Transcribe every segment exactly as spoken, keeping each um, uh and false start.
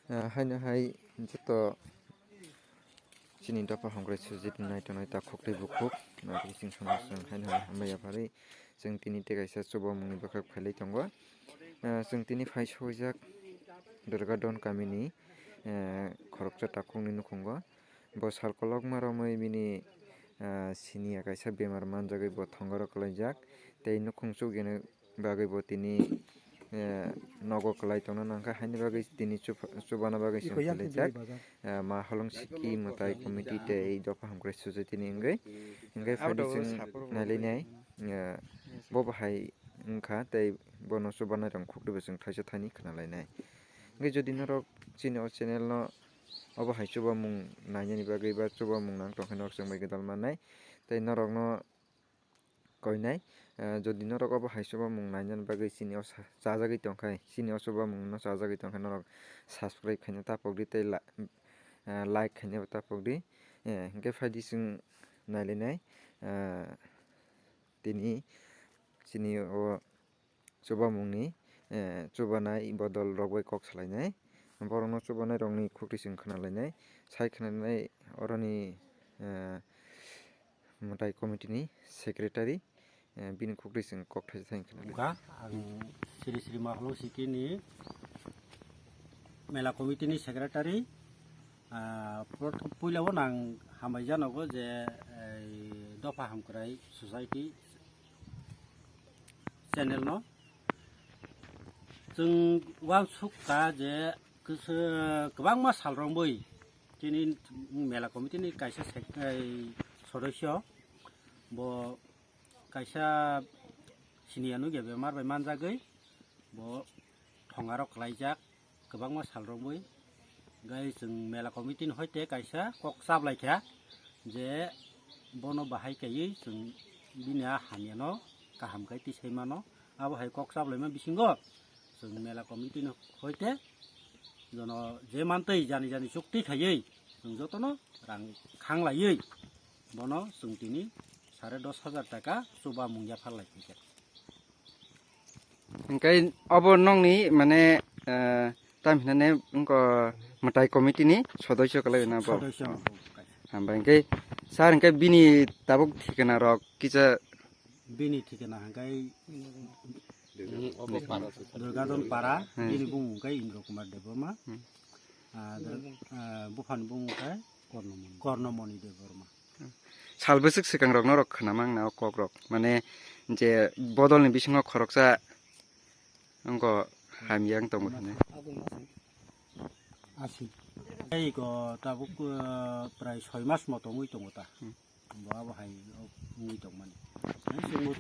Ah, haino hai joto chini dopha hamkrai sujit nai tongnai takhuk tei bukhuk, ah, bising sono chwng haino hai hambai yapharwi chwng tini tei kaisa chubamungni bwkhak phailai tongo. Ah, chwng tini phai swijak Durga Don kamini, eh, khoroksa takhukni nukhungo. Bo sal kolokma romwi bini, ah, siniya kaisa bemar manjagwi bo thongaro kwlaijak tei nukhung chukya bagwi bo tini, eh, nogo kwlai tongna nangkha, haini bagwi tini chuba-, chubana bagwi chwng khlaijak. Eh, ma holong siki mwtai committee tei dopha hamkrai society ni wngwi, wngwi phaidi chwng nailainai, eh, bo bahai wngkha tei bono chubanai rong khukribo chwng thaisa thani khwnalainai. Wngwi jodi norok chini o channel no obo hai chubamung nainani bagwi ba chubamung nang tongkhe norok chwng bai gwdal mannai tei norokno koinai. Ah, jodi norok obo hai chubamung nainani bagwi chini o sa-, chajagwi tongkhe, chini o chubamungno chajagwi tongkhe norok subscribe khaina tapokdi tei la-, ah, like khaina tapokdi. Eh, hwnkhe phaidi chwng nailainai, ah, tini chini o chubamungni, eh, chubanai bodol rok bai kok salainai, borokno chubanai rokni khukti chwng khwnalainai, sai khwnalainai oroni, eh, mwtai committee ni secretary, eh, bini khukti chwng kok thaisa thani khwnalainai. Wngkha, ang Sri Sri Mahalong Siki ni mela committee ni secretary, ah, prothom puila o nang hambai janogo je, ei, dopha hamkrai society channel no. Chwng uansuk kha je kwbangma sal romwi chini mela committee ni kaisa sek-, ei, sodosyo bo kaisa siniya nugya bemar bai manjagwi bo thongaro kwlaijak kwbangma sal romwi. Gai chwng mela committee ni hoite kaisa kok chablai kha je bono bahai kaiwi chwng bini a hamyano kaham khai tisai mano. Abo hai kok chablaima bisingo chwng mela committee ni hoite jono je mantwi jani jani chukti khaiwi chwng jotono rang khanglaiwi bono chwng tini sare dos hajar taka chubamung yapharlai kha. Hingke obo nongni mane, eh, tam hinane wngko mwtai committee ni sodosyo kwlai na bo. Sodosyo. Hambai hingke sir hingke bini tabuk thikana rok kisa. Bini thikana hingke Durgadon Para, hmm, bini bumung hingke Indra Kumar Debbarma. Hmm. Ah, Dur-, ah, buphani bumung hingke Kornomoni. Kornomoni Debbarma. Sal bwswk swkang rok norok khwnamang na o kok rok, mane je bodol ni bisingo khoroksa wngko hamya wng tongo hinwi. Asi. Tei ko tabuk, eh, prai soi mas mo tongwi tongo ta. Hmm. Bo abo hai wngwi tongmani. Chwng bo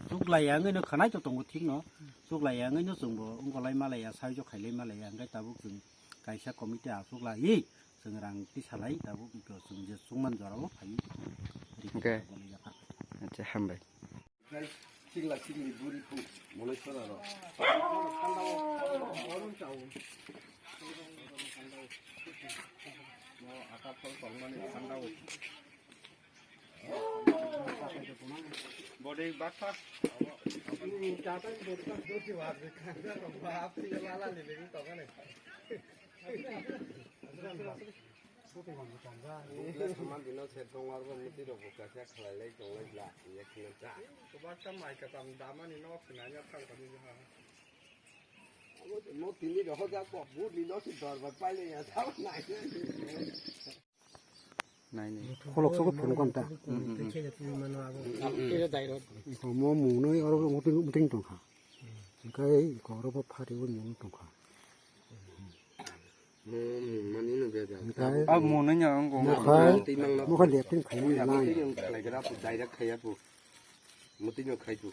chuk laiya wngwi no khwnai to tongo thik no. Chuk laiya wngwi no chwng bo wngko lai ma laiya, saijo khai lai ma laiya, hingke tabuk chwng kaisa committee achuk laiwi. Chwng rang tisalai tabuk ito chwng je chwngman jorao phaiwi. Hwnkhe. Acha, hambai. Chikla chikli buri phu, molai sora ro. Body baksa. Bukle saman dino se tong arbo muti rok bo kaisa khlai lai tong lai bla, ya khna cha. Kwbaksa mai kwcham damani nok se nanya thang kami ha. Abo mo tini rok hoja kok bu ni nok se dorbar pai le ya thang nai. Nai nai. Kholok soko phunuk kan ta. Hmm, hmm, hmm. Mo mung noi oro muting, muting tong kha. Hingkai ko oro bo phari bo mung tong kha. Mo mung mani no bebak. Hingkai. Ah, mo no nya ang ko. Mo khai, mo khai lepting khai mo nai. Muting no khlai gra pu, direct khaya pu. Muting no khai pu.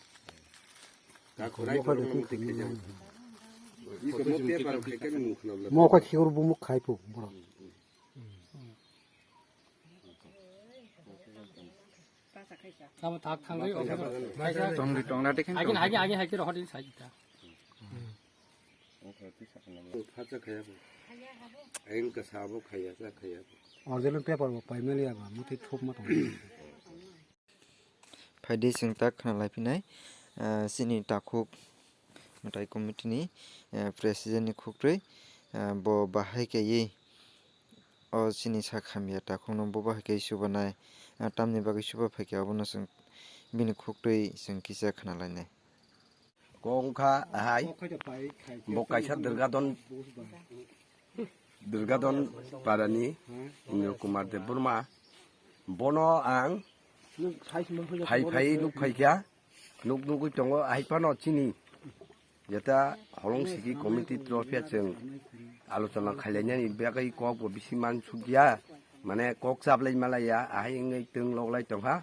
Ka khorai mo khai lepting khai mo nai. Mo paper khai ka mung khna bla. Mo khai khikur bu mo khai pu, bro. Tamo tak thangwi o. Tongdi tongna dekhen. Hagi hagi hagi hagi rohor din sai ta. Phacha khaya bo. Ain ka sabo khaya sa khaya. Original paper bo pai meli aba muti thup ma tong. Phaidi chwng tak khna lai phinai, ah, chini takhuk mwtai committee ni, eh, president ni khuktrwi, Ah, bo bahai kaiwi o chini sak hamya takhukno bo bahai kaiwi chubanai. Ah, tamni bagwi chuba phaikha, abono chwng bini khuktwi chwng kisa khna lainai. Kok wngkha ahai, bo kaisa Durgadon, Durgadon parani Indra Kumar Debbarma. Bono ang phai phai nuk phaikha, nuk nugwi tongo, ahai phano chini jeta Holong Sigi committee trophy chwng alochona khailainani bagwi kok bo bisi mansukya, mane kok chaplai malaiya, ahai wngwi twng loglai tongkha.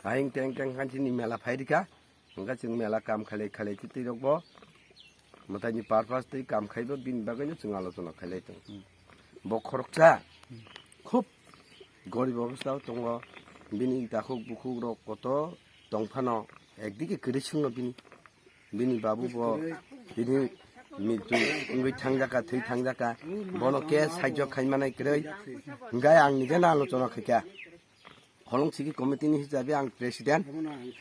Ahai teng teng khan chini mela phairikha. Hwnkhe chwng mela kam khailai khailai twi twi rokbo mwtaini purpose twi kam khaibo bini bagwino chwng alochona khailai tongo. Bo khoroksa khub gorib obostha o tongo, bini takhuk bukhuk rok koto tongphano, ekdike kwrwi swngno bini, bini babu bo bini mritu wngwi thangjaka, thwi thangjaka, bono khe sahajyo khaimanai kwrwi, hwnkhe ang nijeno alochona khaikha. Holong Sigi committee ni hisabe ang president,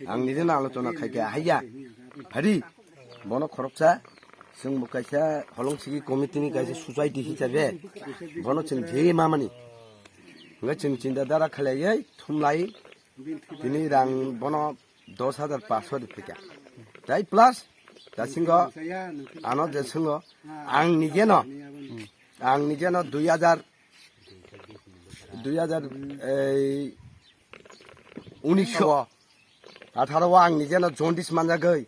ang nijeno alochona khaikha, haiya, hari, bono khoroksa, chwng bo kaisa Holong Sigi committee ni kaisa society hisabe, bono chwng je mamani, hwnkhe chwng chinta dara khlaiwi thumlai, tini rang bono dos hajar paanso riphaikha, tai plus, dasingo, ano je swngo, ang nijeno, ang nijeno dui hajar, dui hajar, ei, unisho, atharo o ang nijeno jaundice manjagwi,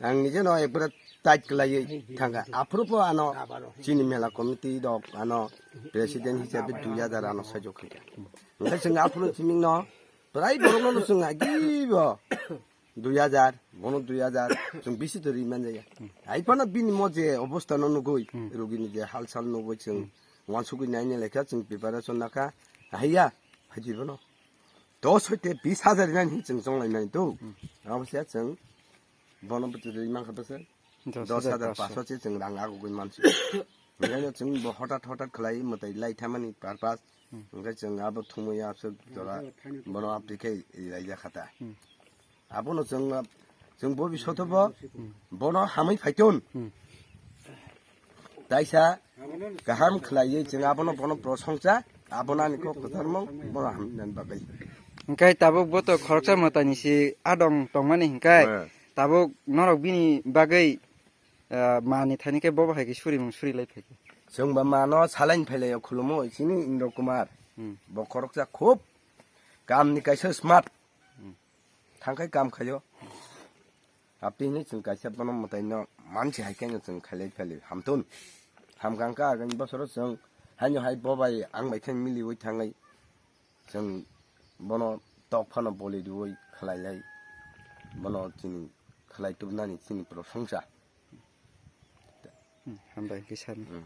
ang nijeno ekbare tight khlaiwi thangkha. Aphuru pho ano chini mela committee rok ano president hisabe dui hajar ano sahajyo khaikha. Hwnkhe chwng aphuru chimikno prai borokno chwng agibo dui hajar, bono dui hajar, chwng bisi to ri manjaya. Hai phano bini mo je obostha no nugwi, rugini je halchal nugwi chwng wansugwi naina lekha chwng preparation nakha. Haiya, phaidi bono dos hoite bis hajar nani chwng chonglai mani to. Abo se chwng bono bwtwi ri mankha bwse. Dos hajar paanso se chwng rang agugwi mansi. Hwnkhe chwng bo hotat hotat khlai mwtai lai thamani purpose. Hwnkhe chwng abo thumwi aswk jora bono aptwi khe ri lai jakha ta. Abono chwng, chwng bo bisoto bo bono hamwi phaiton. Taisa kaham khlaiwi chwng abono bono prosongcha, abono ani kok kwtharmung bono hamnani bagwi. Hwnkhe tabuk bo to khoroksa mwtaini si adong tongmani hwnkhe, eh, tabuk norok bini bagwi, eh, mani thani khe bo bahai khe surimung suri lai phaikha. Chwng ba mano salaini phailaio khulumo chini Indra Kumar. Hmm. Bo khoroksa khub kamni kaisa smart. Hmm. Thangkhai kam khaio. Aptwi hinwi chwng kaisa bono mwtaino mansi hai khe no chwng khailai phailai hamtun. Hamkha hwnkhe agini bosoro chwng haino hai bo bai ang bai khe miliwi thangwi chwng bono tok phano boli riwi khlailai bono chini khlai tubunani chini prosongsa. Hmm, hambai khe sir. Hmm.